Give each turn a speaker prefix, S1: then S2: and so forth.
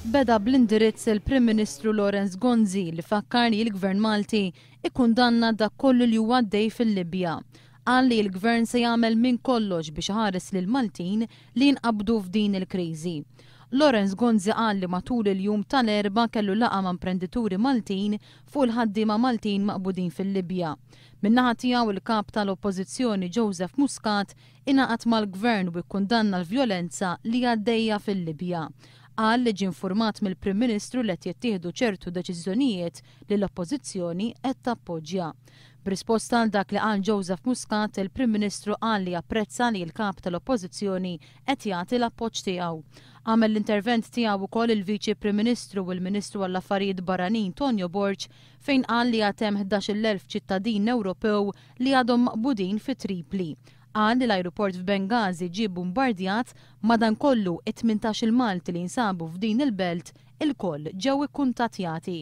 S1: Beda bl-indirizz il-Prim Ministru Lawrence Gonzi li fakkar li l-Gvern Malti ikkundanna dak kollu li huwa għaddej fil-Libja. Qal li l-Gvern se jagħmel minn kollox biex iħares lill-Maltin li jinqabdu f'din il-kriżi. Lawrence Gonzi qal li matul il-jum tal-Erbgħa kellu laqgħa ma' imprendituri Maltin fuq il-ħaddiema Maltin maqbudin fil-Libja. Min-naħa tiegħu il-Kap tal-Oppożizzjoni Joseph Muscat ingħaqad mal-Gvern u kkundanna l-vjolenza li għaddejja fil-Libja. Qal li ġie infurmat mill-Prim Ministru li qed jittieħdu ċertu deċiżjonijiet li l-Oppożizzjoni qed tappoġġja. B'risposta għal dak li qal Joseph Muscat, il-Prim Ministru qal li japprezza li l-Kap tal-Oppożizzjoni qed jagħti l-appoġġ tiegħu. Għamel l-intervent tiegħu wkoll il-Viċi Prim Ministru u l-Ministru għall-Affarijiet Barranin Tonio Borg fejn qal li għad hemm 11,000 ċittadin Ewropew li għadhom maqbudin fi Tripli. Qal li l-ajruport f'Benghazi ġie bumbardjat, madankollu it-18 il Malti li jinsabu f'din il-belt ilkoll ġew ikkuntattjati.